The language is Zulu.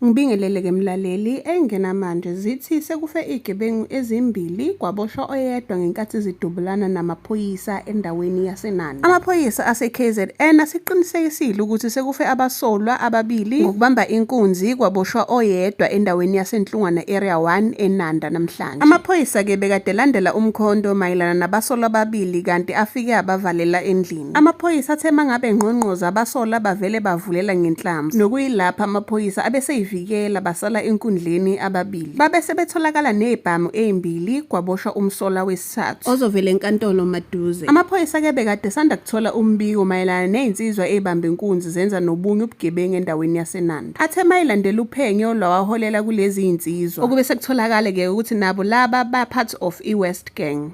Ngibingelele ke mlaleli, engena manje zithi sekufe izigebengu ezimbili kwaboshwa oyedwa ngenkathi zidubulana namaphoyisa endaweni yaseNanda. Amaphoyisa ase-KZN asiqinisekisile ukuthi sekufe abasolwa ababili ngokubamba inkunzi kwaboshwa oyedwa endaweni yaseNhlungwana Area 1 eNanda namhlanje. Amaphoyisa-ke bekade elandela umkhonto mayelana nabasolwa ababili kanti afike abavalela endlini. Amaphoyisa athe mangabe engqongqoza abasolwa bavele bavulela ngenhlamvu nokuyilapho amaphoyisa abeseyivikela basala enkundleni ababili. Babe sebetholakala nezibhamu ezimbili kwaboshwa umsolwa wesithathu ozovela enkantolo maduze. Amaphoyisa ke bekade esanda kuthola umbiko mayelana nezinsizwa ezibamba inkunzi zenza nobunye ubugebengu endaweni yaseNanda. Athe mayelandela uphenyo lwawaholela kulezi zinsizwa okube sekutholakale ke ukuthi nabo laba ba part of iWest Gang.